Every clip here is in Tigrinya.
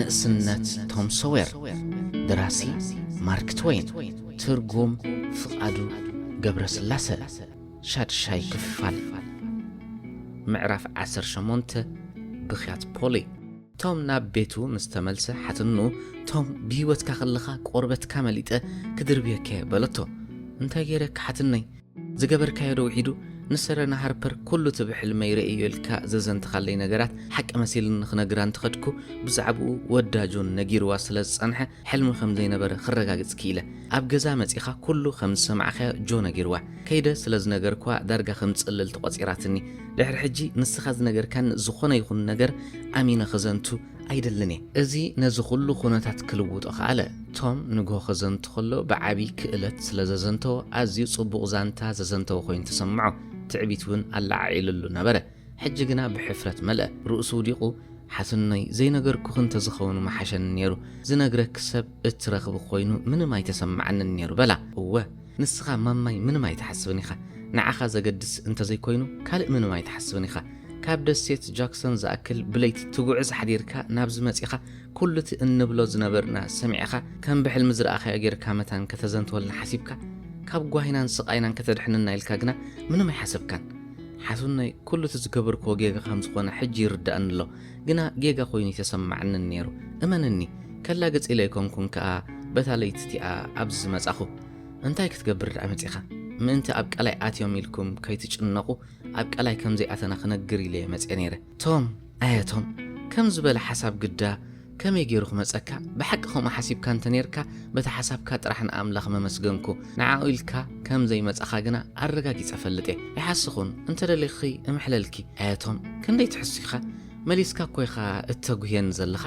ንእስነት ቶም ሶዌር። ደራሲ ማርክ ትወይን። ትርጉም ፍቓዱ ገብረስላሰ። ሻድሻይ ክፋል። ምዕራፍ ዓሰርተ ሸሞንተ። ብኽያት ፖሊ። ቶም ናብ ቤቱ ምስ ተመልሰ ሓትኑ፣ ቶም ብህይወትካ ከለኻ ቆርበትካ መሊጠ ክድርብየከ በለቶ። እንታይ ገይረካ ሓትነይ? ዝገበርካዮ ዶ ውሒዱ? ንሰረና ሃርፐር ኩሉ እቲ ብሕልመይ ርእዮ ኢልካ ዘዘንተኻለይ ነገራት ሓቂ መሲልኒ ክነግራ እንተኸድኩ፣ ብዛዕባኡ ወዳ ጆን ነጊርዋ ስለ ዝጸንሐ፣ ሕልሚ ከም ዘይነበረ ክረጋግጽ ክኢለ። ኣብ ገዛ መጺኻ ኩሉ ከም ዝሰማዕኻዮ ጆ ነጊርዋ። ከይደ ስለ ዝነገርኳ ዳርጋ ከም ጽልል ተቖጺራትኒ። ድሕሪ ሕጂ ንስኻ ዝነገርካኒ ዝኾነ ይኹን ነገር ኣሚነ ክዘንቱ ኣይደልን እየ። እዚ ነዚ ኩሉ ኩነታት ክልውጦ ከኣለ። ቶም ንግሆ ከዘንቱ ከሎ ብዓቢ ክእለት ስለ ዘዘንተዎ ኣዝዩ ጽቡቕ ዛንታ ዘዘንተወ ኮይኑ ተሰምዖ። ትዕቢት እውን ኣለዓዒልሉ ነበረ። ሕጂ ግና ብሕፍረት መልአ። ርእሱ ውዲቑ፣ ሓትኖይ ዘይነገርኩኺ እንተዝኸውን ምሓሸኒ ነይሩ። ዝነግረኪ ሰብ እትረኽቢ ኮይኑ ምንም ኣይተሰምዓንን ነይሩ በላ። እወ፣ ንስኻ ማማይ ምንም ኣይትሓስብን ኢኻ። ንዓኻ ዘገድስ እንተዘይኮይኑ ካልእ ምንም ኣይትሓስብን ኢኻ። ካብ ደሴት ጃክሰን ዝኣክል ብለይቲ ትጉዕዝ ሓዲርካ ናብዚ መጺኻ ኩሉ እቲ እንብሎ ዝነበርና ሰሚዕኻ ከም ብሕልሚ ዝረኣኻዮ ጌርካ መታን ከተዘንትወልና ሓሲብካ ካብ ጓሂናን ስቓይናን ከተድሕነና ኢልካ ግና ምንም ኣይሓሰብካን። ሓትኖይ ኩሉ እቲ ዝገበርክዎ ጌጋ ከም ዝኾነ ሕጂ ይርዳእኒ ኣሎ። ግና ጌጋ ኮይኑ ኣይተሰማዓንን ነይሩ። እመንኒ፣ ከላግጽ ኢለ ኣይኮንኩን ከኣ በታ ለይቲ እቲኣ ኣብዚ ዝመጻኹ። እንታይ ክትገብር ደኣ መጺኻ? ምእንቲ ኣብ ቀላይ ኣትዮም ኢልኩም ከይትጭነቑ ኣብ ቀላይ ከም ዘይኣተና ክነግር ኢለ እየ መጽየ ነይረ። ቶም፣ ኣየ ቶም፣ ከም ዝበለ ሓሳብ ግዳ ከመይ ገይሩ ክመጸካ? ብሓቂ ከምኡ ሓሲብካ እንተ ነይርካ በቲ ሓሳብካ ጥራሕ ንኣምላኽ መመስገንኩ። ንዓኡ ኢልካ ከም ዘይመጻኻ ግና ኣረጋጊጸ እፈልጥ እየ። ኣይሓስኹን፣ እንተ ደሊኺ እምሕለልኪ። ኣየ ቶም፣ ክንደይ ትሕሱ ኢኻ? መሊስካ እኮ ኢኻ እተጉህየኒ ዘለኻ።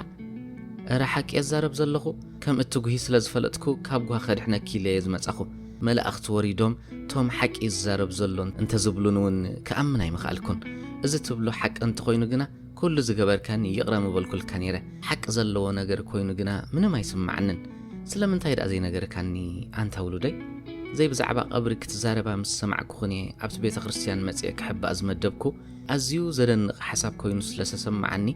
እረ ሓቂ እየ ዝዛረብ ዘለኹ። ከም እትጉሂ ስለ ዝፈለጥኩ ካብ ጓሂ ከድሕነኪ ኢለ እየ ዝመጻኹ። መላእኽቲ ወሪዶም ቶም ሓቂ እዩ ዝዛረብ ዘሎ እንተዝብሉኒ እውን ክኣምን ኣይምኽኣልኩን። እዚ ትብሎ ሓቂ እንተኾይኑ ግና ኩሉ ዝገበርካኒ ይቕረ ምበልኩልካ ነይረ። ሓቂ ዘለዎ ነገር ኮይኑ ግና ምንም ኣይስምዓንን። ስለምንታይ ደኣ ዘይነገርካኒ ኣንታ ውሉደይ? ዘይብዛዕባ ቀብሪ ክትዛረባ ምስ ሰማዕኩኽን እየ ኣብቲ ቤተ ክርስትያን መጺኤ ክሕባእ ዝመደብኩ። ኣዝዩ ዘደንቕ ሓሳብ ኮይኑ ስለ ዝተሰምዓኒ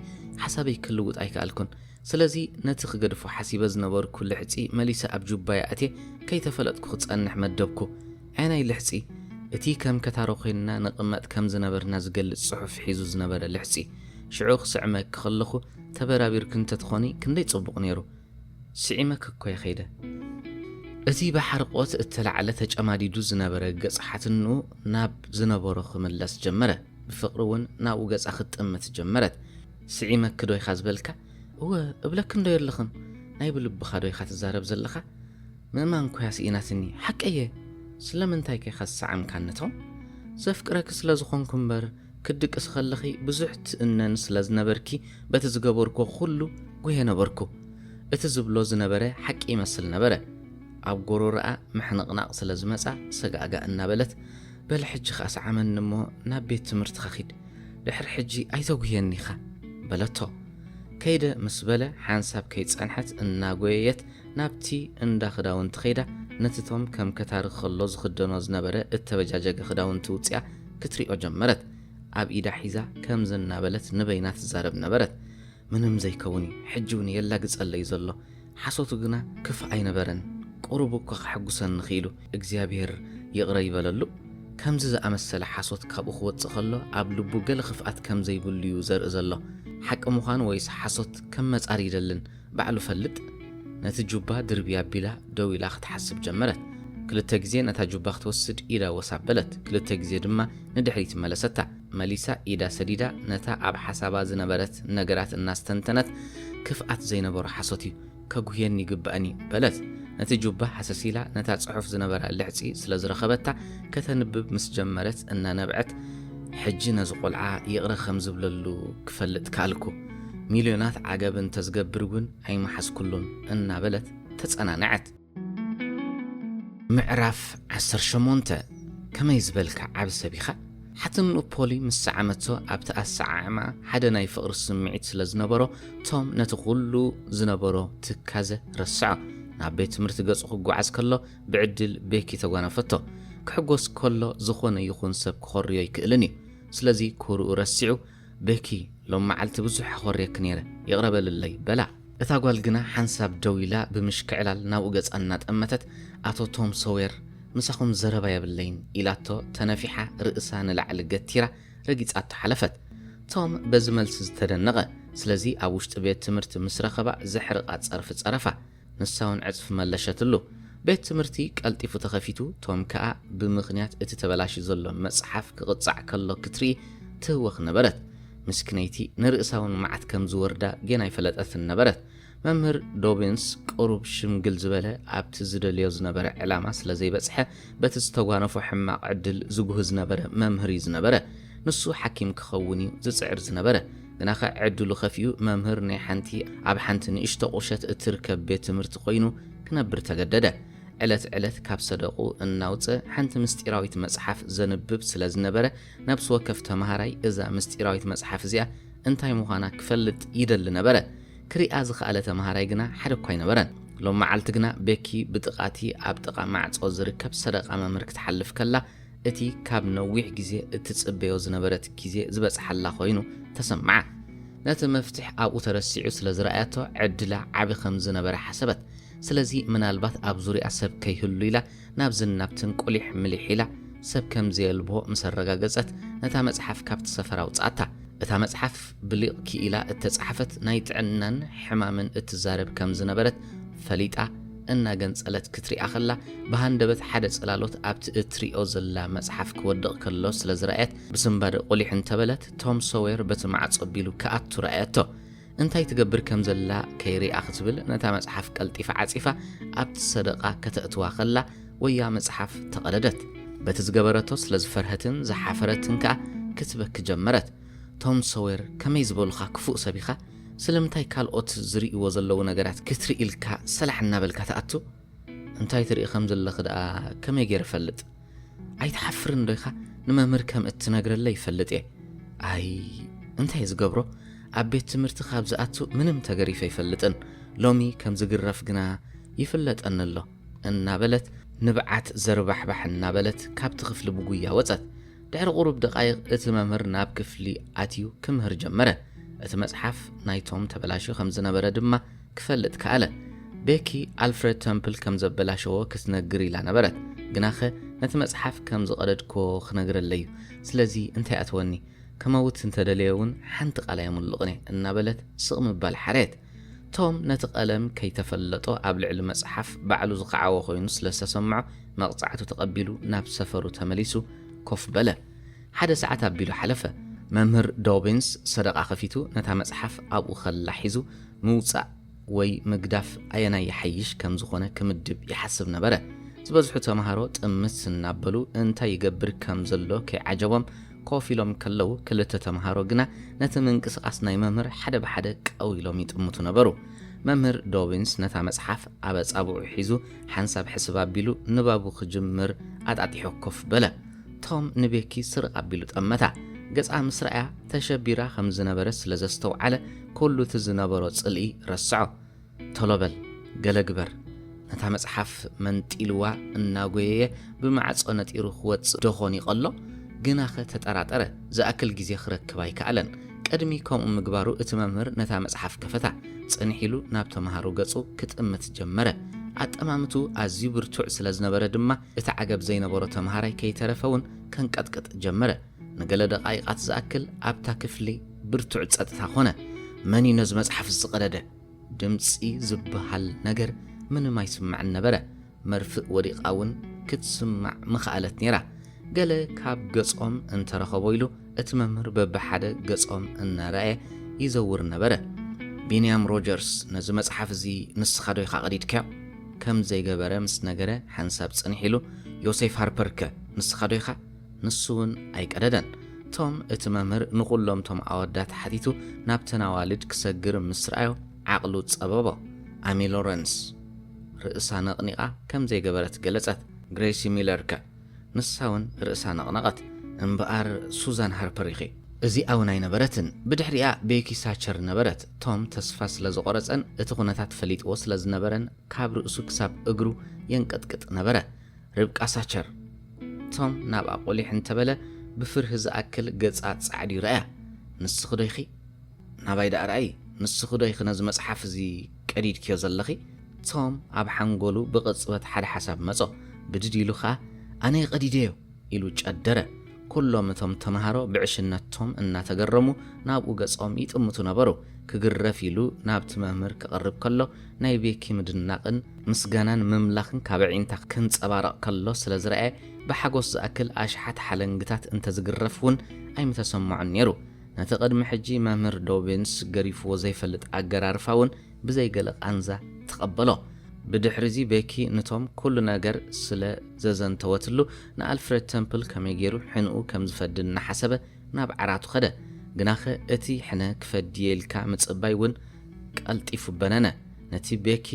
ሓሳበይ ክልውጥ ኣይከኣልኩን። ስለዚ ነቲ ክገድፎ ሓሲበ ዝነበርኩ ልሕጺ መሊሰ ኣብ ጁባይ ኣእትየ ከይተፈለጥኩ ክጸንሕ መደብኩ። ኣየናይ ልሕጺ? እቲ ከም ከታሮ ኮይንና ንቕመጥ ከም ዝነበርና ዝገልጽ ጽሑፍ ሒዙ ዝነበረ ልሕጺ። ሽዑ ክስዕመኪ ከለኹ ተበራቢርኪ እንተትኾኒ ክንደይ ጽቡቕ ነይሩ። ስዒመኪ እኮ እየ ከይደ። እቲ ብሓርቆት እተላዕለ ተጨማዲዱ ዝነበረ ገጽ ሓትንኡ ናብ ዝነበሮ ክምለስ ጀመረ። ብፍቕሪ እውን ናብኡ ገጻ ክትጥምት ጀመረት። ስዒመኪ ዶ ኢኻ ዝበልካ? እወ፣ እብለኪ እንዶ የለኽን። ናይ ብልብኻ ዶ ኢኻ ትዛረብ ዘለኻ? ምእማን ኮያ ስኢናትኒ። ሓቀየ። ስለምንታይ ከ ኢኻ ዝሰዓምካኒ ቶም? ዘፍቅረኪ ስለ ዝኾንኩ እምበር፣ ክትድቅሲ ከለኺ ብዙሕ ትእነኒ ስለ ዝነበርኪ፣ በቲ ዝገበርኩ ኩሉ ጉሄ ነበርኩ። እቲ ዝብሎ ዝነበረ ሓቂ ይመስል ነበረ። ኣብ ጎሮሮኣ ምሕንቕናቕ ስለ ዝመጻ፣ ሰጋእጋእ እናበለት፣ በል ሕጂ ኸኣ ሰዓመኒ እሞ ናብ ቤት ትምህርትኻ ኺድ። ድሕሪ ሕጂ ኣይተጉህየኒ ኢኻ፣ በለቶ። ከይደ ምስ በለ፣ ሓንሳብ ከይጸንሐት እናጎየየት ናብቲ እንዳ ክዳውንቲ ከይዳ፣ ነቲ ቶም ከም ከታሪ ከሎ ዝኽደኖ ዝነበረ እተበጃጀገ ክዳውንቲ ውጽያ ክትሪኦ ጀመረት። ኣብ ኢዳ ሒዛ ከምዚ እናበለት ንበይና ትዛረብ ነበረት። ምንም ዘይከውን እዩ፣ ሕጂ እውን የላግጸለይ ዘሎ። ሓሶቱ ግና ክፋእ ኣይነበረን። ቁሩብ እኳ ከሐጉሰኒ ክኢሉ። እግዚኣብሔር ይቕረ ይበለሉ። ከምዚ ዝኣመሰለ ሓሶት ካብኡ ክወጽእ ከሎ፣ ኣብ ልቡ ገለ ክፍኣት ከም ዘይብሉ እዩ ዘርኢ ዘሎ። ሓቂ ምዃኑ ወይስ ሓሶት ከም መጻር ይደልን፣ ባዕሉ ፈልጥ። ነቲ ጁባ ድርብይ ኣቢላ ደው ኢላ ክትሓስብ ጀመረት። ክልተ ግዜ ነታ ጁባ ክትወስድ ኢዳ ወስ ኣበለት። ክልተ ግዜ ድማ ንድሕሪት መለሰታ። መሊሳ ኢዳ ሰዲዳ ነታ ኣብ ሓሳባ ዝነበረት ነገራት እናስተንተነት፣ ክፍኣት ዘይነበሮ ሓሶት እዩ፣ ከጉህየኒ ይግባእን እዩ በለት። ነቲ ጁባ ሃሰስ ኢላ ነታ ጽሑፍ ዝነበራ ልሕጺ ስለ ዝረኸበታ ከተንብብ ምስ ጀመረት እናነብዐት፣ ሕጂ ነዚ ቆልዓ ይቕረ ከም ዝብለሉ ክፈልጥ ከኣልኩ። ሚልዮናት ዓገብ እንተዝገብር እውን ኣይመሓዝኩሉን እናበለት ተጸናንዐት። ምዕራፍ ዓሰርተ ሸሞንተ። ከመይ ዝበልካ ዓቢ ሰብ ኢኻ? ሓትንኡ ፖሊ ምስ ሰዓመቶ ኣብቲ ኣሰዓዕማ ሓደ ናይ ፍቕሪ ስምዒት ስለ ዝነበሮ ቶም ነቲ ኩሉ ዝነበሮ ትካዘ ረስዖ። ናብ ቤት ትምህርቲ ገጹ ክጓዓዝ ከሎ ብዕድል ቤኪ ተጓነፈቶ። ክሕጎስ ከሎ ዝኾነ ይኹን ሰብ ክኾርዮ ኣይክእልን እዩ። ስለዚ ኩርኡ ረሲዑ፣ ቤኪ፣ ሎም መዓልቲ ብዙሕ ኣኾርየኪ ነይረ፣ ይቕረ በልለይ በላ። እታ ጓል ግና ሓንሳብ ደው ኢላ ብምሽክዕላል ናብኡ ገጻ እናጠመተት፣ "ኣቶ ቶም ሶዌር፣ ምሳኹም ዘረባ የብለይን" ኢላቶ ተነፊሓ ርእሳ ንላዕሊ ገቲራ ረጊጻቶ ሓለፈት። ቶም በዚ መልሲ ዝተደነቐ፣ ስለዚ ኣብ ውሽጢ ቤት ትምህርቲ ምስ ረኸባ ዘሕርቓ ጸርፊ ጸረፋ። ንሳ እውን ዕጽፊ መለሸትሉ። ቤት ትምህርቲ ቀልጢፉ ተኸፊቱ፣ ቶም ከኣ ብምኽንያት እቲ ተበላሽዩ ዘሎ መጽሓፍ ክቕጻዕ ከሎ ክትርኢ ትህወኽ ነበረት። ምስክነይቲ ንርእሳ እውን መዓት ከም ዝወርዳ ጌና ኣይፈለጠትን ነበረት። መምህር ዶቢንስ ቅሩብ ሽምግል ዝበለ ኣብቲ ዝደልዮ ዝነበረ ዕላማ ስለ ዘይበጽሐ፣ በቲ ዝተጓነፎ ሕማቕ ዕድል ዝጉህ ዝነበረ መምህር እዩ ዝነበረ። ንሱ ሓኪም ክኸውን እዩ ዝጽዕር ዝነበረ። ግናኸ ዕድሉ ከፊኡ መምህር ናይ ሓንቲ ኣብ ሓንቲ ንእሽቶ ቁሸት እትርከብ ቤት ትምህርቲ ኮይኑ ክነብር ተገደደ። ዕለት ዕለት ካብ ሰደቑ እናውፀ ሓንቲ ምስጢራዊት መጽሓፍ ዘንብብ ስለ ዝነበረ፣ ነብሲ ወከፍ ተምሃራይ እዛ ምስጢራዊት መጽሓፍ እዚኣ እንታይ ምዃና ክፈልጥ ይደሊ ነበረ። ክሪኣ ዝኸኣለ ተምሃራይ ግና ሓደ እኳ ኣይነበረን። ሎም መዓልቲ ግና ቤኪ ብጥቓቲ ኣብ ጥቓ ማዕጾ ዝርከብ ሰደቓ መምህር ክትሓልፍ ከላ፣ እቲ ካብ ነዊሕ ግዜ እትጽበዮ ዝነበረት ግዜ ዝበጽሓላ ኮይኑ ተሰምዓ። ነቲ መፍትሕ ኣብኡ ተረሲዑ ስለ ዝረኣያቶ፣ ዕድላ ዓቢ ከም ዝነበረ ሓሰበት። ስለዚ ምናልባት ኣብ ዙርያ ሰብ ከይህሉ ኢላ ናብዝን ናብትን ቁሊሕ ምሊሕ ኢላ፣ ሰብ ከም ዘየልቦ ምስ ኣረጋገጸት፣ ነታ መጽሓፍ ካብቲ ሰፈር ኣውጽኣታ። እታ መጽሓፍ ብሊቕ ክኢላ እተጻሕፈት ናይ ጥዕናን ሕማምን እትዛረብ ከም ዝነበረት ፈሊጣ፣ እናገንጸለት ክትሪኣ ከላ፣ ብሃንደበት ሓደ ጽላሎት ኣብቲ እትሪኦ ዘላ መጽሓፍ ክወድቕ ከሎ ስለ ዝረኣየት፣ ብስንባደ ቁሊሕ እንተበለት፣ ቶም ሶዌር በቲ ማዕጾ ቢሉ ክኣቱ ረኣየቶ። እንታይ ትገብር ከም ዘላ ከይሪኣ ክትብል፣ ነታ መጽሓፍ ቀልጢፋ ዓጺፋ ኣብቲ ሰደቓ ከተእትዋ ከላ፣ ወያ መጽሓፍ ተቐደደት። በቲ ዝገበረቶ ስለ ዝፈርሀትን ዝሓፈረትን ከኣ ክትበኪ ጀመረት። ቶም ሶዌር፣ ከመይ ዝበሉኻ ክፉእ ሰብ ኢኻ? ስለምንታይ ካልኦት ዝርእይዎ ዘለዉ ነገራት ክትርኢ ኢልካ ሰላሕ እናበልካ ትኣቱ? እንታይ ትርኢ ከም ዘለኺ ደኣ ከመይ ገይረ እፈልጥ? ኣይትሓፍርን ዶ ኢኻ? ንመምህር ከም እትነግረለይ ይፈልጥ እየ። ኣይ፣ እንታይ ዝገብሮ? ኣብ ቤት ትምህርቲ ካብ ዝኣቱ ምንም ተገሪፈ ኣይፈልጥን። ሎሚ ከም ዝግረፍ ግና ይፍለጠኒ ኣሎ፣ እናበለት ንብዓት ዘርባሕባሕ እናበለት ካብቲ ክፍሊ ብጉያ ወጸት። ድሕሪ ቁሩብ ደቓይቕ እቲ መምህር ናብ ክፍሊ ኣትዩ ክምህር ጀመረ። እቲ መጽሓፍ ናይ ቶም ተበላሽዩ ከም ዝነበረ ድማ ክፈልጥ ከኣለ። ቤኪ ኣልፍረድ ተምፕል ከም ዘበላሸዎ ክትነግር ኢላ ነበረት። ግናኸ ነቲ መጽሓፍ ከም ዝቐደድክዎ ክነግረለይ እዩ። ስለዚ እንታይ ኣተወኒ? ከመውት እንተደለየ እውን ሓንቲ ቃል ኣየምልቕን እየ፣ እናበለት ስቕ ምባል ሓረየት። ቶም ነቲ ቀለም ከይተፈለጦ ኣብ ልዕሊ መጽሓፍ ባዕሉ ዝኸዓዎ ኮይኑ ስለ ዝተሰምዖ መቕጻዕቱ ተቐቢሉ ናብ ሰፈሩ ተመሊሱ ኮፍ በለ። ሓደ ሰዓት ኣቢሉ ሓለፈ። መምህር ዶቢንስ ሰደቓ ከፊቱ ነታ መጽሓፍ ኣብኡ ከላ ሒዙ ምውጻእ ወይ ምግዳፍ ኣየናይ ይሓይሽ ከም ዝኾነ ክምድብ ይሓስብ ነበረ። ዝበዝሑ ተምሃሮ ጥምት እናበሉ እንታይ ይገብር ከም ዘሎ ከይዓጀቦም ኮፍ ኢሎም ከለዉ፣ ክልተ ተምሃሮ ግና ነቲ ምንቅስቓስ ናይ መምህር ሓደ ብሓደ ቀው ኢሎም ይጥምቱ ነበሩ። መምህር ዶቢንስ ነታ መጽሓፍ ኣብ ኣጻብዑ ሒዙ ሓንሳብ ሕስብ ኣቢሉ ንባቡ ክጅምር ኣጣጢሑ ኮፍ በለ። ቶም ንቤኪ ስርቕ ኣቢሉ ጠመታ። ገጻ ምስ ረኣያ ተሸቢራ ከም ዝነበረት ስለ ዘስተውዓለ፣ ኩሉ እቲ ዝነበሮ ጽልኢ ረስዖ። "ቶሎ በል፣ ገለ ግበር!" ነታ መጽሓፍ መንጢልዋ እናጎየየ ብማዕጾ ነጢሩ ክወጽእ ደኾን ይቐሎ፣ ግናኸ ተጠራጠረ። ዝኣክል ግዜ ክረክብ ኣይከኣለን። ቅድሚ ከምኡ ምግባሩ እቲ መምህር ነታ መጽሓፍ ከፈታ። ጽንሕ ኢሉ ናብ ተምሃሮ ገጹ ክጥምት ጀመረ። ኣጠማምቱ ኣዝዩ ብርቱዕ ስለ ዝነበረ ድማ፣ እቲ ዓገብ ዘይነበሮ ተምሃራይ ከይተረፈ እውን ከንቀጥቅጥ ጀመረ። ንገለ ደቓይቓት ዝኣክል ኣብታ ክፍሊ ብርቱዕ ጸጥታ ኾነ። "መን እዩ ነዚ መጽሓፍ ዝቐደደ?" ድምጺ ዝበሃል ነገር ምንም ኣይስማዕን ነበረ። መርፍእ ወዲቓ እውን ክትስማዕ ምኸኣለት ነይራ። ገለ ካብ ገጾም እንተረኸቦ ኢሉ እቲ መምህር በብሓደ ገጾም እናረኣየ ይዘውር ነበረ። "ቢንያም ሮጀርስ፣ ነዚ መጽሓፍ እዚ ንስኻ ዶ ኢኻ ቀዲድካዮ?" ከም ዘይገበረ ምስ ነገረ ሓንሳብ ጽንሕ ኢሉ፣ "ዮሴፍ ሃርፐር ከ ንስኻ ዶ ኢኻ?" ንሱ እውን ኣይቀደደን። ቶም እቲ መምህር ንኹሎም ቶም ኣወዳት ሓቲቱ ናብተን ኣዋልድ ክሰግር ምስ ረኣዮ ዓቕሉ ጸበቦ። ኣሚ ሎረንስ ርእሳ ነቕኒቓ ከም ዘይገበረት ገለጸት። "ግሬሲ ሚለር ከ?" ንሳ እውን ርእሳ ነቕነቐት። "እምበኣር ሱዛን ሃርፐር ኢኺ?" እዚኣ እውን ኣይነበረትን። ብድሕሪኣ ቤኪ ሳቸር ነበረት። ቶም ተስፋ ስለ ዝቖረጸን እቲ ኩነታት ፈሊጥዎ ስለ ዝነበረን ካብ ርእሱ ክሳብ እግሩ የንቀጥቅጥ ነበረ። "ርብቃ ሳቸር?" ቶም ናብኣ ቁሊሕ እንተበለ ብፍርሂ ዝኣክል ገጻ ጻዕዱ ይረኣያ። "ንስኺ ዶ ኢኺ? ናባይ ደኣ ረኣዪ!" ንስኺ ዶ ኢኺ ነዚ መጽሓፍ እዚ ቀዲድክዮ ዘለኺ? ቶም ኣብ ሓንጎሉ ብቕጽበት ሓደ ሓሳብ መጾ። ብድድ ኢሉ ኸኣ፣ ኣነ እየ ቀዲደዮ ኢሉ ጨደረ። ኩሎም እቶም ተምሃሮ ብዕሽነት ቶም እናተገረሙ ናብኡ ገጾም ይጥምቱ ነበሩ። ክግረፍ ኢሉ ናብቲ መምህር ክቐርብ ከሎ፣ ናይ ቤኪ ምድናቕን ምስጋናን ምምላኽን ካብ ኣዒንታ ክንጸባረቕ ከሎ ስለ ዝረኣየ፣ ብሓጎስ ዝኣክል ኣሽሓት ሓለንግታት እንተዝግረፍ እውን ኣይምተሰምዖን ነይሩ። ነቲ ቅድሚ ሕጂ መምህር ዶቢንስ ገሪፍዎ ዘይፈልጥ ኣገራርፋ እውን ብዘይገለ ቃንዛ ተቐበሎ። ብድሕሪዚ ቤኪ ንቶም ኩሉ ነገር ስለ ዘዘንተወትሉ፣ ንኣልፍሬድ ተምፕል ከመይ ገይሩ ሕንኡ ከም ዝፈዲ እናሓሰበ ናብ ዓራቱ ኸደ። ግናኸ እቲ ሕነ ክፈዲ ኢልካ ምጽባይ እውን ቀልጢፉ በነነ። ነቲ ቤኪ፣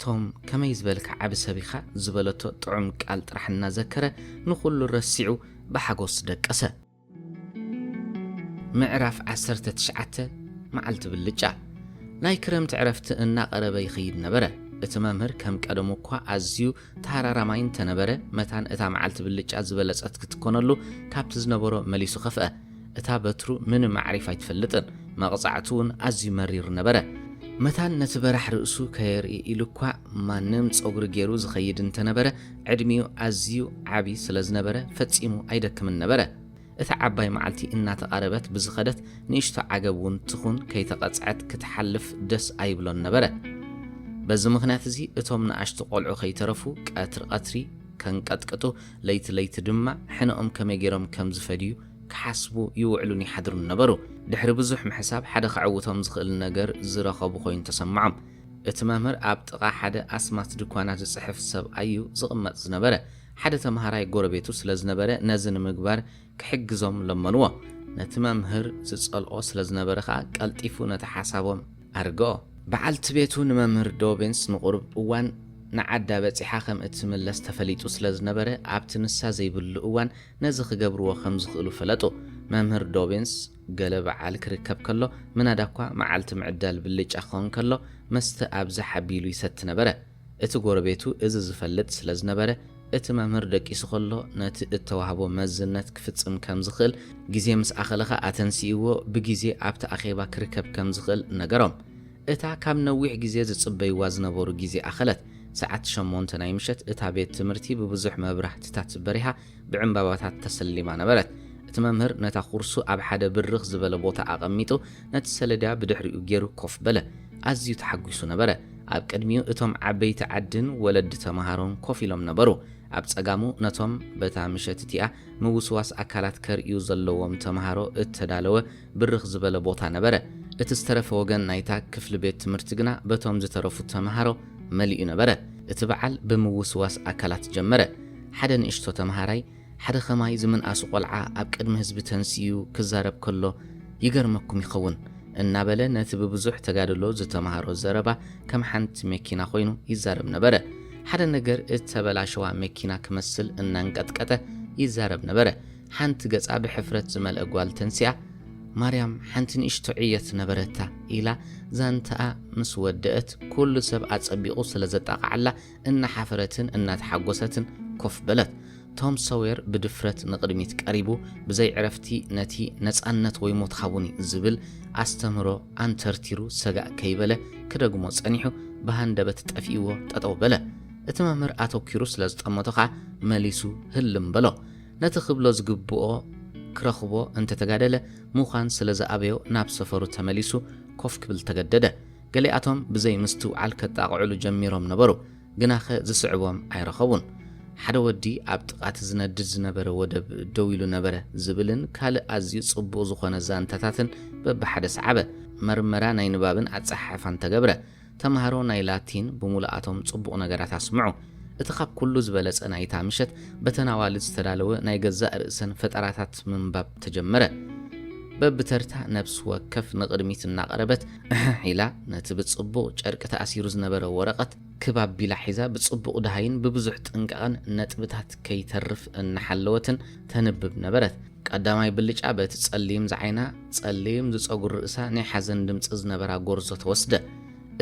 ቶም ከመይ ዝበልካ ዓቢ ሰብ ኢኻ ዝበለቶ ጥዑም ቃል ጥራሕ እናዘከረ ንኹሉ ረሲዑ ብሓጎስ ደቀሰ። ምዕራፍ ዓሰርተ ትሽዓተ። መዓልቲ ብልጫ። ናይ ክረምቲ ዕረፍቲ እናቐረበ ይኸይድ ነበረ። እቲ መምህር ከም ቀደሙ እኳ ኣዝዩ ተሃራራማይ እንተነበረ፣ መታን እታ መዓልቲ ብልጫ ዝበለጸት ክትኮነሉ ካብቲ ዝነበሮ መሊሱ ከፍአ። እታ በትሩ ምንም ኣዕሪፍ ኣይትፈልጥን። መቕጻዕቱ እውን ኣዝዩ መሪር ነበረ። መታን ነቲ በራሕ ርእሱ ከየርኢ ኢሉ እኳ ማንም ጸጉሪ ገይሩ ዝኸይድ እንተነበረ፣ ዕድሚኡ ኣዝዩ ዓቢ ስለ ዝነበረ ፈጺሙ ኣይደክምን ነበረ። እታ ዓባይ መዓልቲ እናተቓረበት ብዝኸደት ንእሽቶ ዓገብ እውን ትኹን ከይተቐጽዐት ክትሓልፍ ደስ ኣይብሎን ነበረ። በዚ ምኽንያት እዚ እቶም ንኣሽቱ ቆልዑ ከይተረፉ ቀትሪ ቀትሪ ከንቀጥቅጡ፣ ለይቲ ለይቲ ድማ ሕነኦም ከመይ ገይሮም ከም ዝፈድዩ ክሓስቡ ይውዕሉን ይሓድሩን ነበሩ። ድሕሪ ብዙሕ ምሕሳብ ሓደ ከዕውቶም ዝኽእል ነገር ዝረኸቡ ኮይኑ ተሰምዖም። እቲ መምህር ኣብ ጥቓ ሓደ ኣስማት ድኳናት ዝጽሕፍ ሰብኣይ እዩ ዝቕመጥ ዝነበረ። ሓደ ተምሃራይ ጎረቤቱ ስለ ዝነበረ ነዚ ንምግባር ክሕግዞም ለመንዎ። ነቲ መምህር ዝጸልኦ ስለ ዝነበረ ኸኣ ቀልጢፉ ነቲ ሓሳቦም ኣርግኦ። በዓልቲ ቤቱ ንመምህር ዶቢንስ ንቑሩብ እዋን ንዓዳ በጺሓ ከም እትምለስ ተፈሊጡ ስለ ዝነበረ፣ ኣብቲ ንሳ ዘይብሉ እዋን ነዚ ክገብርዎ ከም ዝኽእሉ ፈለጡ። መምህር ዶቢንስ ገለ በዓል ክርከብ ከሎ፣ ምናዳ እኳ መዓልቲ ምዕዳል ብልጫ ክኸውን ከሎ፣ መስተ ኣብዝሕ ኣቢሉ ይሰቲ ነበረ። እቲ ጎረቤቱ እዚ ዝፈልጥ ስለ ዝነበረ፣ እቲ መምህር ደቂሱ ከሎ ነቲ እተዋህቦ መዝነት ክፍጽም ከም ዝኽእል፣ ግዜ ምስ ኣኸለ ኸኣ ኣተንሲእዎ ብግዜ ኣብቲ ኣኼባ ክርከብ ከም ዝኽእል ነገሮም። እታ ካብ ነዊሕ ግዜ ዝጽበይዋ ዝነበሩ ግዜ ኣኸለት። ሰዓት ሸሞንተ ናይ ምሸት እታ ቤት ትምህርቲ ብብዙሕ መብራህትታት በሪሃ ብዕምባባታት ተሰሊማ ነበረት። እቲ መምህር ነታ ኩርሱ ኣብ ሓደ ብርኽ ዝበለ ቦታ ኣቐሚጡ ነቲ ሰሌዳ ብድሕሪኡ ገይሩ ኮፍ በለ። ኣዝዩ ተሓጒሱ ነበረ። ኣብ ቅድሚኡ እቶም ዓበይቲ ዓድን ወለዲ ተመሃሮን ኮፍ ኢሎም ነበሩ። ኣብ ጸጋሙ ነቶም በታ ምሸት እቲኣ ምውስዋስ ኣካላት ከርእዩ ዘለዎም ተመሃሮ እተዳለወ ብርኽ ዝበለ ቦታ ነበረ። እቲ ዝተረፈ ወገን ናይታ ክፍሊ ቤት ትምህርቲ ግና በቶም ዝተረፉ ተመሃሮ መሊኡ ነበረ። እቲ በዓል ብምውስዋስ ኣካላት ጀመረ። ሓደ ንእሽቶ ተመሃራይ፣ ሓደ ኸማይ ዝምንኣሱ ቆልዓ ኣብ ቅድሚ ህዝቢ ተንሲኡ ክዛረብ ከሎ ይገርመኩም ይኸውን እናበለ ነቲ ብብዙሕ ተጋድሎ ዝተመሃሮ ዘረባ ከም ሓንቲ መኪና ኮይኑ ይዛረብ ነበረ። ሓደ ነገር እተበላሸዋ መኪና ክመስል እናንቀጥቀጠ ይዛረብ ነበረ። ሓንቲ ገጻ ብሕፍረት ዝመልአ ጓል ተንሲኣ፣ "ማርያም፣ ሓንቲ ንእሽቶ ዕየት ነበረታ" ኢላ ዛንታኣ ምስ ወደአት፣ ኩሉ ሰብ ኣጸቢቑ ስለ ዘጣቕዓላ እናሓፈረትን እናተሓጎሰትን ኮፍ በለት። ቶም ሰዌር ብድፍረት ንቕድሚት ቀሪቡ፣ ብዘይ ዕረፍቲ ነቲ "ነጻነት ወይ ሞት ሃቡኒ" ዝብል ኣስተምህሮ ኣንተርቲሩ ሰጋእ ከይበለ ክደግሞ ጸኒሑ፣ ብሃንደበት ጠፊእዎ ጠጠው በለ። እቲ መምህር ኣተኲሩ ስለ ዝጠመቶ ኸኣ መሊሱ ህልም በሎ። ነቲ ክብሎ ዝግብኦ ክረኽቦ እንተተጋደለ፣ ምዃን ስለ ዝኣበዮ ናብ ሰፈሩ ተመሊሱ ኮፍ ክብል ተገደደ። ገሊኣቶም ብዘይ ምስትውዓል ከጣቕዕሉ ጀሚሮም ነበሩ፣ ግናኸ ዝስዕቦም ኣይረኸቡን። ሓደ ወዲ ኣብ ጥቓ እቲ ዝነድድ ዝነበረ ወደብ ደው ኢሉ ነበረ ዝብልን ካልእ ኣዝዩ ጽቡቕ ዝኾነ ዛንታታትን በብሓደ ሰዓበ። መርመራ ናይ ንባብን ኣጸሓሕፋን ተገብረ። ተምሃሮ ናይ ላቲን ብምሉኣቶም ጽቡቕ ነገራት ኣስምዑ። እቲ ካብ ኩሉ ዝበለጸ ናይታ ምሸት በተን ኣዋልድ ዝተዳለወ ናይ ገዛእ ርእሰን ፈጠራታት ምንባብ ተጀመረ። በብተርታ ነፍሲ ወከፍ ንቕድሚት እናቐረበት እሕሕ ኢላ ነቲ ብጽቡቕ ጨርቂ ተኣሲሩ ዝነበረ ወረቐት ክብ ኣቢላ ሒዛ ብጽቡቕ ደሃይን ብብዙሕ ጥንቃቐን ነጥብታት ከይተርፍ እናሓለወትን ተንብብ ነበረት። ቀዳማይ ብልጫ በቲ ጸሊም ዝዓይና፣ ጸሊም ዝጸጉሪ ርእሳ ናይ ሓዘን ድምጺ ዝነበራ ጎርዞ ተወስደ።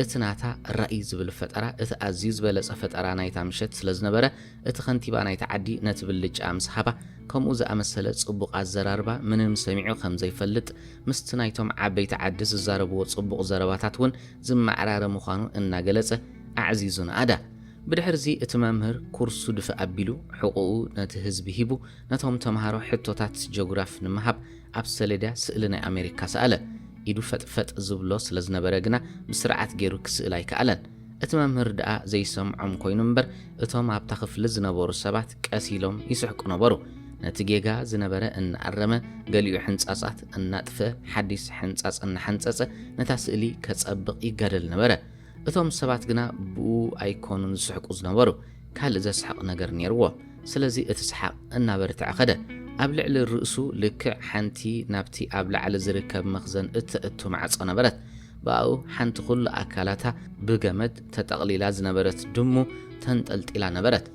እቲ ናታ ራእይ ዝብል ፈጠራ እቲ ኣዝዩ ዝበለጸ ፈጠራ ናይታ ምሸት ስለ ዝነበረ፣ እቲ ከንቲባ ናይታ ዓዲ ነቲ ብልጫ ምስ ሃባ፣ ከምኡ ዝኣመሰለ ጽቡቕ ኣዘራርባ ምንም ሰሚዑ ከም ዘይፈልጥ፣ ምስቲ ናይቶም ዓበይቲ ዓዲ ዝዛረብዎ ጽቡቕ ዘረባታት እውን ዝመዓራረ ምዃኑ እናገለጸ ኣዕዚዙ ነኣዳ። ብድሕርዚ እቲ መምህር ኩርሱ ድፍእ ኣቢሉ፣ ሕቑኡ ነቲ ህዝቢ ሂቡ፣ ነቶም ተምሃሮ ሕቶታት ጂኦግራፍ ንምሃብ ኣብ ሰሌዳ ስእሊ ናይ ኣሜሪካ ሰኣለ። ኢዱ ፈጥፈጥ ዝብሎ ስለ ዝነበረ ግና ብስርዓት ገይሩ ክስእል ኣይከኣለን። እቲ መምህር ደኣ ዘይሰምዖም ኮይኑ እምበር፣ እቶም ኣብታ ክፍሊ ዝነበሩ ሰባት ቀስ ኢሎም ይስሕቁ ነበሩ። ነቲ ጌጋ ዝነበረ እናኣረመ፣ ገሊኡ ሕንጻጻት እናጥፍአ፣ ሓዲስ ሕንጻጽ እናሓንጸጸ ነታ ስእሊ ከጸብቕ ይጋደል ነበረ። እቶም ሰባት ግና ብኡ ኣይኮኑን ዝስሕቁ ዝነበሩ፣ ካልእ ዘስሕቕ ነገር ነይርዎ። ስለዚ እቲ ሰሓቕ እናበርትዐ ኸደ። ኣብ ልዕሊ ርእሱ ልክዕ ሓንቲ ናብቲ ኣብ ላዕሊ ዝርከብ መኽዘን እተእቱ ማዕጾ ነበረት። ብኣኡ ሓንቲ ኩሉ ኣካላታ ብገመድ ተጠቕሊላ ዝነበረት ድሙ ተንጠልጢላ ነበረት።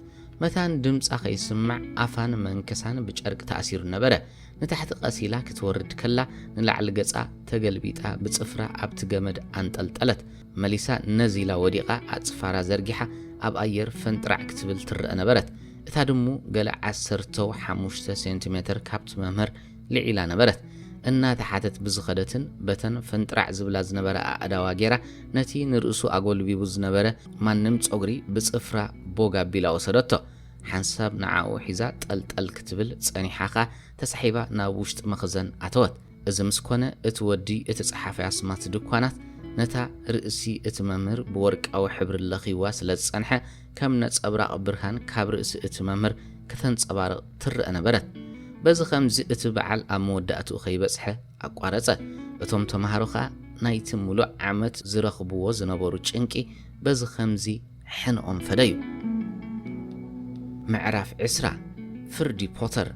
መታን ድምጻ ከይስማዕ ኣፋን መንከሳን ብጨርቂ ተኣሲሩ ነበረ። ንታሕቲ ቀስ ኢላ ክትወርድ ከላ፣ ንላዕሊ ገጻ ተገልቢጣ ብጽፍራ ኣብቲ ገመድ ኣንጠልጠለት። መሊሳ ነዚላ ወዲቓ፣ ኣጽፋራ ዘርጊሓ ኣብ ኣየር ፈንጥራዕ ክትብል ትረአ ነበረት። እታ ድሙ ገለ ዓሰርተው ሓሙሽተ ሴንቲሜተር ካብቲ መምህር ልዒላ ነበረት። እናተሓተት ብዝኸደትን በተን ፈንጥራዕ ዝብላ ዝነበራ ኣእዳዋ ጌራ፣ ነቲ ንርእሱ ኣጎልቢቡ ዝነበረ ማንም ጸጉሪ ብጽፍራ ቦግ ኣቢላ ወሰደቶ። ሓንሳብ ንዓኡ ሒዛ ጠልጠል ክትብል ጸኒሓ ኸኣ ተሳሒባ ናብ ውሽጢ መኽዘን ኣተወት። እዚ ምስ ኮነ፣ እቲ ወዲ እቲ ጸሓፊ ኣስማት ድኳናት ነታ ርእሲ እቲ መምህር ብወርቃዊ ሕብሪ ለኺዋ ስለ ዝጸንሐ፣ ከም ነጸብራቕ ብርሃን ካብ ርእሲ እቲ መምህር ከተንጸባርቕ ትረአ ነበረት። በዚ ኸምዚ እቲ በዓል ኣብ መወዳእትኡ ከይበጽሐ ኣቋረጸ። እቶም ተማሃሮ ኸኣ ናይቲ ምሉእ ዓመት ዝረኽብዎ ዝነበሩ ጭንቂ በዚ ኸምዚ ሕንኦም ፈደዩ። ምዕራፍ ዕስራ። ፍርዲ ፖተር።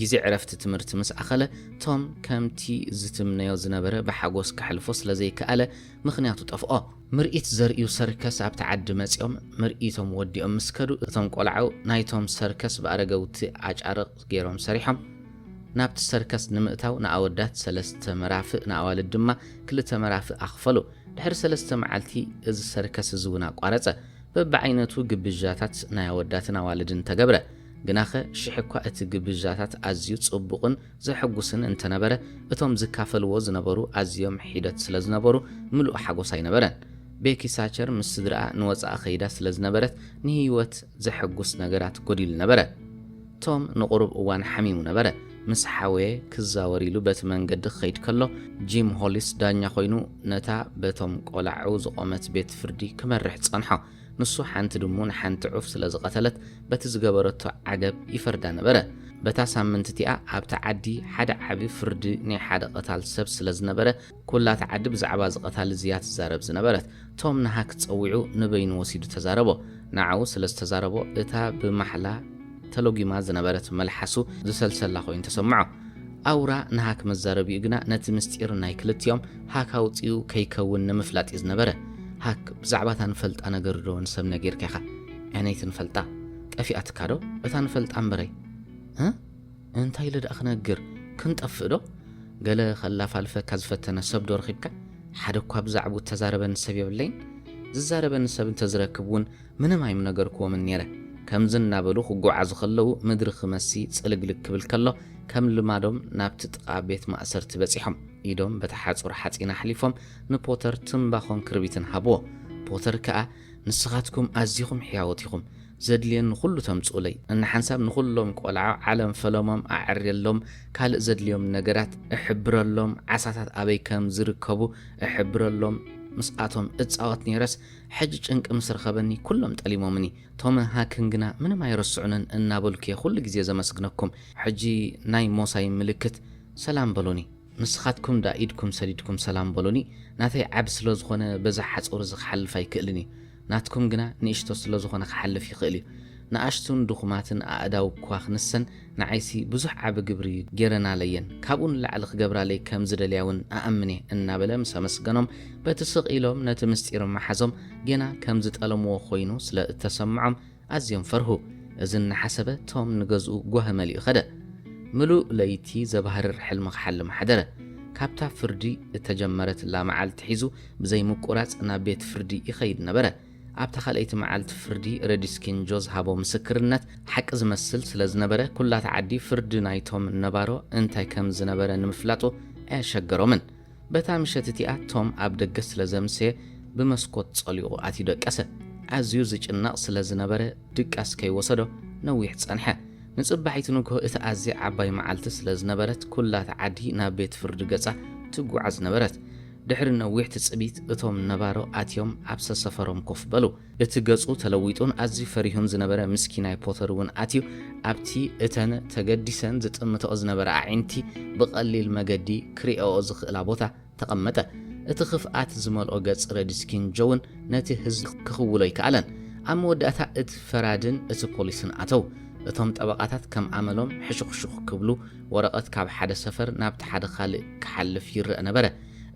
ግዜ ዕረፍቲ ትምህርቲ ምስ ኣኸለ፣ ቶም ከምቲ ዝትምነዮ ዝነበረ ብሓጎስ ከሕልፎ ስለ ዘይከኣለ፣ ምኽንያቱ ጠፍኦ። ምርኢት ዘርእዩ ሰርከስ ኣብቲ ዓዲ መጺኦም ምርኢቶም ወዲኦም ምስ ከዱ፣ እቶም ቆልዓው ናይቶም ሰርከስ ብኣረገውቲ ኣጫርቕ ገይሮም ሰሪሖም። ናብቲ ሰርከስ ንምእታው ንኣወዳት ሰለስተ መራፍእ፣ ንኣዋልድ ድማ ክልተ መራፍእ ኣኽፈሉ። ድሕሪ ሰለስተ መዓልቲ እዚ ሰርከስ እዚ እውን ኣቋረጸ። በብዓይነቱ ግብዣታት ናይ ኣወዳትን ኣዋልድን ተገብረ። ግናኸ ሽሕ እኳ እቲ ግብዣታት ኣዝዩ ጽቡቕን ዘሐጉስን እንተነበረ፣ እቶም ዝካፈልዎ ዝነበሩ ኣዝዮም ሒደት ስለ ዝነበሩ ምሉእ ሓጎስ ኣይነበረን። ቤኪ ሳቸር ምስ ስድራኣ ንወጻኢ ከይዳ ስለ ዝነበረት ንህይወት ዘሐጉስ ነገራት ጎዲሉ ነበረ። ቶም ንቑሩብ እዋን ሓሚሙ ነበረ። ምስ ሓወየ ክዛወር ኢሉ በቲ መንገዲ ክኸይድ ከሎ፣ ጂም ሆሊስ ዳኛ ኮይኑ ነታ በቶም ቆላዑ ዝቖመት ቤት ፍርዲ ክመርሕ ጸንሖ። ንሱ ሓንቲ ድሙ ንሓንቲ ዑፍ ስለ ዝቐተለት በቲ ዝገበረቶ ዓገብ ይፈርዳ ነበረ። በታ ሳምንት እቲኣ ኣብታ ዓዲ ሓደ ዓቢ ፍርዲ ናይ ሓደ ቀታል ሰብ ስለ ዝነበረ፣ ኩላ እታ ዓዲ ብዛዕባ እዚ ቀታሊ እዚ እያ ትዛረብ ዝነበረት። ቶም ንሃክ ጸዊዑ ንበይኑ ወሲዱ ተዛረቦ። ንዓኡ ስለ ዝተዛረቦ እታ ብማሕላ ተሎጊማ ዝነበረት መልሓሱ ዝሰልሰላ ኮይኑ ተሰምዖ። ኣውራ ንሃክ መዛረቢኡ ግና ነቲ ምስጢር ናይ ክልቲኦም ሃክ ኣውጺኡ ከይከውን ንምፍላጥ እዩ ዝነበረ። ሃክ፣ ብዛዕባ እታ ንፈልጣ ነገር ዶ ንሰብ ነጊርካ ኢኻ? ኣየነይቲ ንፈልጣ? ጠፊኣትካ ዶ እታ ንፈልጣ እምበረይ? እ? እንታይ ኢለ ደኣ ክነግር? ክንጠፍእ ዶ? ገለ ከላፋልፈካ ዝፈተነ ሰብ ዶ ረኺብካ? ሓደ እኳ ብዛዕባኡ እተዛረበኒ ሰብ የብለይን። ዝዛረበኒ ሰብ እንተዝረክብ እውን ምንም ኣይምነገርክዎምን ነይረ። ከምዚ እናበሉ ክጓዓዙ ከለዉ ምድሪ ክመሲ ጽልግልግ ክብል ከሎ ከም ልማዶም ናብቲ ጥቓ ቤት ማእሰርቲ በጺሖም። ኢዶም በቲ ሓጹር ሓጺን ኣሕሊፎም ንፖተር ትምባኾን ክርቢትን ሃብዎ። ፖተር ከኣ ንስኻትኩም ኣዚኹም ሕያዎት ኢኹም። ዘድልየኒ ኩሉ ተምጽኡለይ። እንሓንሳብ ንኹሎም ቆልዓ ዓለም ፈለሞም ኣዐርየሎም፣ ካልእ ዘድልዮም ነገራት እሕብረሎም፣ ዓሳታት ኣበይ ከም ዝርከቡ እሕብረሎም፣ ምስኣቶም እጻወት ነይረስ፣ ሕጂ ጭንቂ ምስ ረኸበኒ ኩሎም ጠሊሞምኒ። ቶምን ሃክን ግና ምንም ኣይረስዑንን እናበልኩ እየ ኩሉ ግዜ ዘመስግነኩም። ሕጂ ናይ ሞሳይ ምልክት ሰላም በሉኒ። ንስኻትኩም ደኣ ኢድኩም ሰዲድኩም ሰላም በሉኒ። ናተይ ዓቢ ስለ ዝኾነ በዚ ሓጹር እዚ ክሓልፍ ኣይክእልን እዩ። ናትኩም ግና ንእሽቶ ስለ ዝኾነ ክሓልፍ ይኽእል እዩ። ንኣሽቱን ድኹማትን ኣእዳው እኳ ክንሰን ንዓይሲ ብዙሕ ዓቢ ግብሪ ገይረናለየን። ካብኡ ንላዕሊ ክገብራለይ ከም ዝደልያ እውን እኣምን እየ እናበለ ምስ ኣመስገኖም በቲ ስቕ ኢሎም ነቲ ምስጢር ምሓዞም ጌና ከም ዝጠለምዎ ኮይኑ ስለ እተሰምዖም ኣዝዮም ፈርሁ። እዚ እናሓሰበ ቶም ንገዝኡ ጓሂ መሊኡ ኸደ። ምሉእ ለይቲ ዘባህርር ሕልሚ ክሓልም ሓደረ። ካብታ ፍርዲ እተጀመረትላ መዓልቲ ሒዙ ብዘይምቁራጽ ናብ ቤት ፍርዲ ይኸይድ ነበረ። ኣብታ ካልኣይቲ መዓልቲ ፍርዲ፣ ረዲስኪን ጆ ዝሃቦ ምስክርነት ሓቂ ዝመስል ስለ ዝነበረ፣ ኩላታ ዓዲ ፍርዲ ናይ ቶም ነባሮ እንታይ ከም ዝነበረ ንምፍላጡ ኣየሸገሮምን። በታ ምሸት እቲኣ ቶም ኣብ ደገ ስለ ዘምሰየ፣ ብመስኮት ጸሊቑ ኣትዩ ደቀሰ። ኣዝዩ ዝጭነቕ ስለ ዝነበረ፣ ድቃስ ከይወሰዶ ነዊሕ ጸንሐ። ንጽባሒቲ ንግሆ እቲ ኣዝያ ዓባይ መዓልቲ ስለ ዝነበረት፣ ኩላታ ዓዲ ናብ ቤት ፍርዲ ገጻ ትጓዓዝ ነበረት። ድሕሪ ነዊሕ ትጽቢት፣ እቶም ነባሮ ኣትዮም ኣብ ሰሰፈሮም ኮፍ በሉ። እቲ ገጹ ተለዊጡን ኣዝዩ ፈሪሁን ዝነበረ ምስኪናይ ፖተር እውን ኣትዩ፣ ኣብቲ እተን ተገዲሰን ዝጥምተኦ ዝነበራ ኣዒንቲ ብቐሊል መገዲ ክርእየኦ ዝኽእላ ቦታ ተቐመጠ። እቲ ክፍኣት ዝመልኦ ገጽ ረዲስኪን ጆ እውን ነቲ ህዝቢ ክኽውሎ ኣይከኣለን። ኣብ መወዳእታ እቲ ፈራድን እቲ ፖሊስን ኣተው። እቶም ጠበቓታት ከም ኣመሎም ሕሹኽሹኽ ክብሉ፣ ወረቐት ካብ ሓደ ሰፈር ናብቲ ሓደ ካልእ ክሓልፍ ይረአ ነበረ።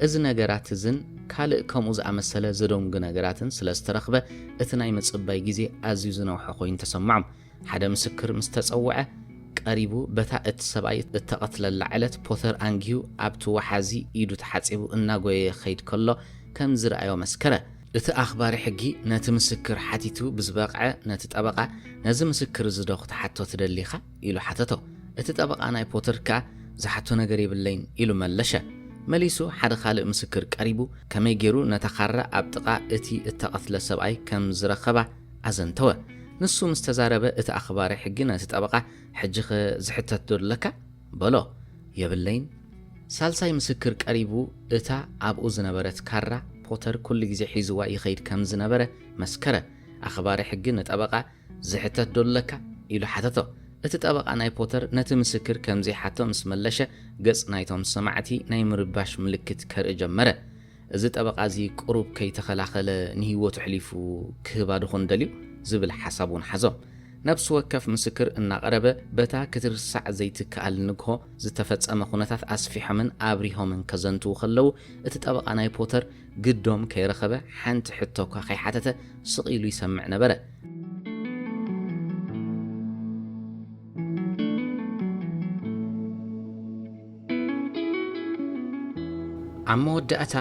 እዚ ነገራት እዝን ካልእ ከምኡ ዝኣመሰለ ዘደንጉ ነገራትን ስለ ዝተረኽበ፣ እቲ ናይ ምጽባይ ግዜ ኣዝዩ ዝነውሐ ኮይኑ ተሰምዖም። ሓደ ምስክር ምስ ተጸውዐ፣ ቀሪቡ በታ እቲ ሰብኣይ እተቐትለላ ዕለት ፖተር ኣንጊሁ ኣብቲ ወሓዚ ኢዱ ተሓጺቡ እናጎየየ ክኸይድ ከሎ ከም ዝረኣዮ መስከረ። እቲ ኣኽባሪ ሕጊ ነቲ ምስክር ሓቲቱ ብዝበቕዐ፣ ነቲ ጠበቓ፣ "ነዚ ምስክር እዚ ዶ ክትሓቶ ትደሊኻ?" ኢሉ ሓተቶ። እቲ ጠበቓ ናይ ፖተር ከኣ፣ "ዝሓቶ ነገር የብለይን" ኢሉ መለሸ። መሊሱ ሓደ ካልእ ምስክር ቀሪቡ፣ ከመይ ገይሩ ነታ ካራ ኣብ ጥቓ እቲ እተቐትለ ሰብኣይ ከም ዝረኸባ ኣዘንተወ። ንሱ ምስ ተዛረበ፣ እቲ ኣኽባሪ ሕጊ ነቲ ጠበቓ፣ "ሕጂኸ ዝሕተት ዶ ኣለካ?" በሎ። "የብለይን።" ሳልሳይ ምስክር ቀሪቡ፣ እታ ኣብኡ ዝነበረት ካራ ፖተር ኩሉ ግዜ ሒዝዋ ይኸይድ ከም ዝነበረ መስከረ። ኣኽባሪ ሕጊ ንጠበቓ፣ "ዝሕተት ዶ ኣለካ?" ኢሉ ሓተቶ። እቲ ጠበቓ ናይ ፖተር ነቲ ምስክር ከም ዘይሓቶ ምስ መለሸ፣ ገጽ ናይቶም ሰማዕቲ ናይ ምርባሽ ምልክት ከርኢ ጀመረ። "እዚ ጠበቓ እዚ ቁሩብ ከይተኸላኸለ ንህይወቱ ኣሕሊፉ ክህባ ድኾን ደልዩ?" ዝብል ሓሳብ እውን ሓዞም። ነፍሲ ወከፍ ምስክር እናቐረበ፣ በታ ክትርሳዕ ዘይትከኣል ንግሆ ዝተፈጸመ ኩነታት ኣስፊሖምን ኣብሪሆምን ከዘንትዉ ከለዉ፣ እቲ ጠበቓ ናይ ፖተር ግዶም ከይረኸበ፣ ሓንቲ ሕቶ እኳ ከይሓተተ ስቕ ኢሉ ይሰምዕ ነበረ። ኣብ መወዳእታ፣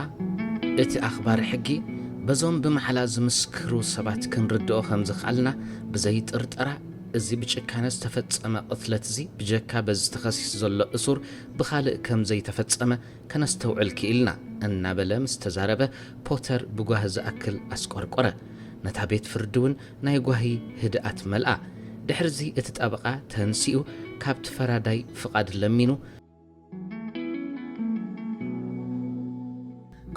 እቲ ኣኽባሪ ሕጊ፣ "በዞም ብማሕላ ዝምስክሩ ሰባት ክንርድኦ ከም ዝኸኣልና፣ ብዘይ ጥርጠራ፣ እዚ ብጭካነ ዝተፈጸመ ቅትለት እዚ፣ ብጀካ በዚ ተኸሲሱ ዘሎ እሱር፣ ብኻልእ ከም ዘይተፈጸመ ከነስተውዕል ክኢልና" እናበለ ምስ ተዛረበ፣ ፖተር ብጓሂ ዝኣክል ኣስቆርቆረ። ነታ ቤት ፍርዲ እውን ናይ ጓሂ ህድኣት መልኣ። ድሕርዚ እቲ ጠበቓ ተንሲኡ፣ ካብቲ ፈራዳይ ፍቓድ ለሚኑ፣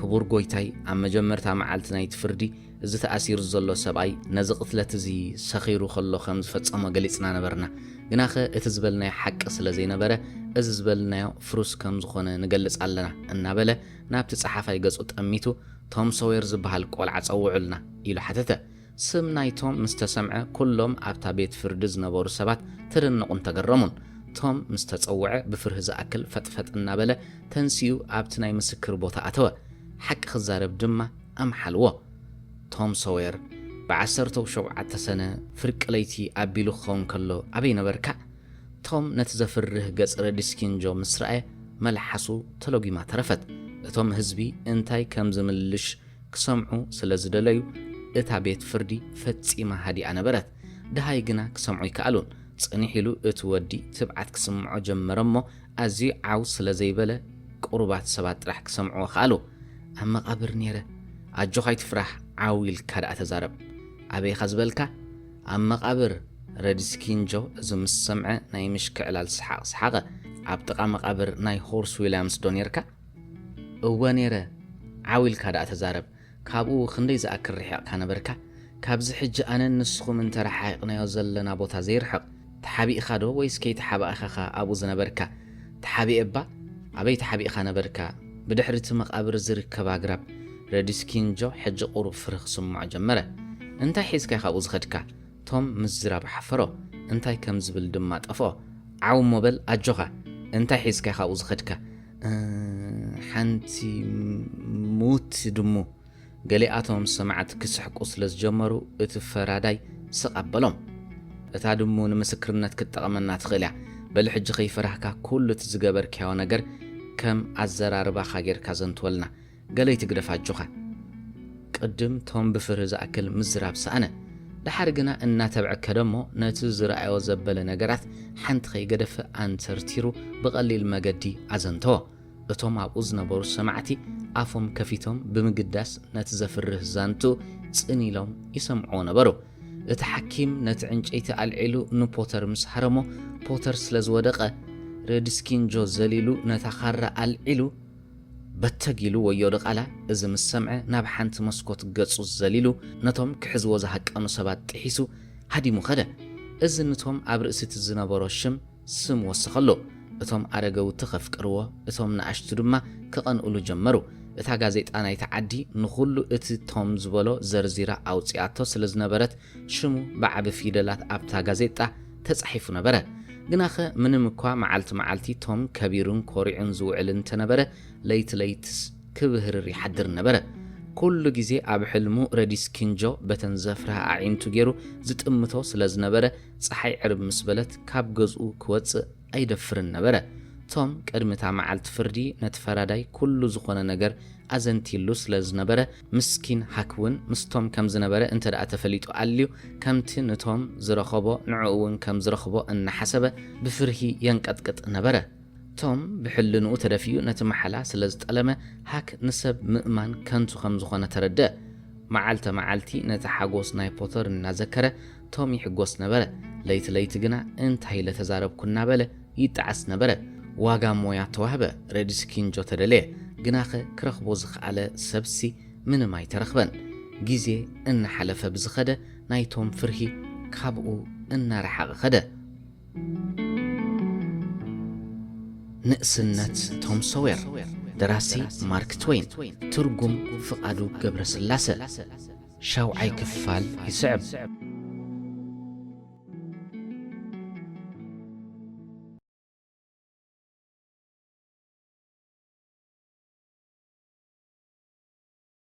"ክቡር ጎይታይ፣ ኣብ መጀመርታ መዓልቲ ናይቲ ፍርዲ፣ እዚ ተኣሲሩ ዘሎ ሰብኣይ ነዚ ቅትለት እዚ ሰኺሩ ከሎ ከም ዝፈጸሞ ገሊጽና ነበርና። ግናኸ እቲ ዝበልናዮ ሓቂ ስለ ዘይነበረ፣ እዚ ዝበልናዮ ፍሩስ ከም ዝኾነ ንገልጽ ኣለና" እናበለ ናብቲ ጸሓፋይ ገጹ ጠሚቱ፣ "ቶም ሶዌር ዝበሃል ቆልዓ ጸውዑልና" ኢሉ ሓተተ። ስም ናይ ቶም ምስ ተሰምዐ፣ ኩሎም ኣብታ ቤት ፍርዲ ዝነበሩ ሰባት ተደነቑን ተገረሙን። ቶም ምስ ተጸውዐ፣ ብፍርሂ ዝኣክል ፈጥፈጥ እናበለ ተንሲኡ ኣብቲ ናይ ምስክር ቦታ ኣተወ። ሓቂ ክዛረብ ድማ ኣምሓልዎ። "ቶም ሶዌር፣ ብዓሰርተው ሸውዓተ ሰነ ፍርቂ ለይቲ ኣቢሉ ክኸውን ከሎ ኣበይ ነበርካ?" ቶም ነቲ ዘፍርህ ገጽ ረዲስኪን ጆ ምስ ረኣየ፣ መልሓሱ ተሎጊማ ተረፈት። እቶም ህዝቢ እንታይ ከም ዝምልሽ ክሰምዑ ስለ ዝደለዩ፣ እታ ቤት ፍርዲ ፈጺማ ሃዲኣ ነበረት። ደሃይ ግና ክሰምዑ ኣይከኣሉን። ጽንሕ ኢሉ እቲ ወዲ ትብዓት ክስምዖ ጀመረ እሞ፣ ኣዝዩ ዓው ስለ ዘይበለ፣ ቁሩባት ሰባት ጥራሕ ክሰምዕዎ ከኣሉ። "ኣብ መቓብር ነይረ። ኣጆኻ ኣይትፍራህ፣ ዓው ኢልካ ደኣ ተዛረብ። ኣበይ ኢኻ ዝበልካ?" "ኣብ መቓብር።" ረዲስኪን ጆ እዚ ምስ ሰምዐ፣ ናይ ምሽክዕላል ሰሓቕ ሰሓቐ። "ኣብ ጥቓ መቓብር ናይ ሆርስ ዊልያምስ ዶ ነይርካ?" "እወ ነይረ። ዓው ኢልካ ደኣ ተዛረብ። ካብኡ ክንደይ ዝኣክል ርሒቕካ ነበርካ?" "ካብዚ ሕጂ ኣነን ንስኹምን ተረሓሒቕናዮ ዘለና ቦታ ዘይርሕቕ። ተሓቢእኻ ዶ ወይስ ከይተሓባእኻ ኢኻ ኣብኡ ዝነበርካ?" "ተሓቢኤ እባ። ኣበይ ተሓቢእኻ ነበርካ?" "ብድሕሪ እቲ መቓብር ዝርከብ ኣግራብ።" ረዲስኪን ጆ ሕጂ ቁሩብ ፍርህ ክስምዖ ጀመረ። "እንታይ ሒዝካ ኢኻ ኣብኡ ዝኸድካ?" ቶም ምዝራብ ሓፈሮ። እንታይ ከም ዝብል ድማ ጠፍኦ። "ዓው እሞ በል ኣጆኻ። እንታይ ሒዝካ ኢኻ ኣብኡ ዝኸድካ?" "እ፣ ሓንቲ ሙት ድሙ።" ገሊኣቶም ሰማዕቲ ክስሕቁ ስለ ዝጀመሩ፣ እቲ ፈራዳይ ስቕ ኣበሎም። "እታ ድሙ ንምስክርነት ክትጠቐመና ትኽእል እያ። በሊ ሕጂ ከይፈራህካ ኩሉ እቲ ዝገበርካዮ ነገር ከም ኣዘራርባኻ ጌርካ ዘንትወልና። ገለይ ትግደፍ ኣጆኻ። ቅድም ቶም ብፍርሂ ዝኣክል ምዝራብ ሰኣነ። ደሓር ግና እናተብዐ ከደ እሞ ነቲ ዝረኣዮ ዘበለ ነገራት ሓንቲ ከይገደፈ ኣንተርቲሩ ብቐሊል መገዲ ኣዘንተዎ። እቶም ኣብኡ ዝነበሩ ሰማዕቲ ኣፎም ከፊቶም ብምግዳስ ነቲ ዘፍርህ ዛንትኡ ጽን ኢሎም ይሰምዕዎ ነበሩ። እቲ ሓኪም ነቲ ዕንጨይቲ ኣልዒሉ ንፖተር ምስ ሃረሞ፣ ፖተር ስለ ዝወደቐ፣ ሬድስኪንጆ ዘሊሉ ነታ ካራ ኣልዒሉ በተግ ኢሉ ወዮ ድቓላ። እዚ ምስ ሰምዐ ናብ ሓንቲ መስኮት ገጹ ዘሊሉ ነቶም ክሕዝዎ ዝሃቀኑ ሰባት ጥሒሱ ሃዲሙ ኸደ። እዚ ንቶም ኣብ ርእሲ እቲ ዝነበሮ ሽም ስም ወሰኸሉ። እቶም ኣረገውቲ ከፍቅርዎ፣ እቶም ንኣሽቱ ድማ ክቐንኡሉ ጀመሩ። እታ ጋዜጣ ናይቲ ዓዲ ንኹሉ እቲ ቶም ዝበሎ ዘርዚራ ኣውጺኣቶ ስለ ዝነበረት ሽሙ ብዓቢ ፊደላት ኣብታ ጋዜጣ ተጻሒፉ ነበረ። ግናኸ ምንም እኳ መዓልቲ መዓልቲ ቶም ከቢሩን ኮሪዑን ዝውዕል እንተነበረ፣ ለይቲ ለይትስ ክብህርር ይሓድር ነበረ። ኩሉ ግዜ ኣብ ሕልሙ ረዲስኪንጆ በተን ዘፍርሃ ኣዒንቱ ገይሩ ዝጥምቶ ስለ ዝነበረ፣ ጸሓይ ዕርብ ምስ በለት ካብ ገዝኡ ክወጽእ ኣይደፍርን ነበረ። ቶም ቅድሚ እታ መዓልቲ ፍርዲ ነቲ ፈራዳይ ኩሉ ዝኾነ ነገር ኣዘንቲሉ ስለ ዝነበረ፣ ምስኪን ሃክ እውን ምስቶም ከም ዝነበረ እንተ ደኣ ተፈሊጡ ኣልዩ፣ ከምቲ ንቶም ዝረኸቦ ንዕኡ እውን ከም ዝረኽቦ እናሓሰበ ብፍርሂ የንቀጥቅጥ ነበረ። ቶም ብሕልንኡ ተደፊኡ ነቲ መሓላ ስለ ዝጠለመ፣ ሃክ ንሰብ ምእማን ከንቱ ከም ዝኾነ ተረድአ። መዓልተ መዓልቲ ነቲ ሓጎስ ናይ ፖተር እናዘከረ ቶም ይሕጎስ ነበረ። ለይቲ ለይቲ ግና እንታይ ኢለ ተዛረብኩ እናበለ ይጠዓስ ነበረ። ዋጋ ሞያ ተዋህበ፣ ሬድስኪንጆ ተደለየ። ግናኸ ክረኽቦ ዝኸኣለ ሰብሲ ምንም ኣይተረኽበን። ግዜ እናሓለፈ ብዝኸደ ናይ ቶም ፍርሂ ካብኡ እናረሓቐ ኸደ። ንእስነት ቶም ሶዌር። ደራሲ ማርክ ትወይን። ትርጉም ፍቓዱ ገብረስላሰ። ሻውዓይ ክፋል ይስዕብ።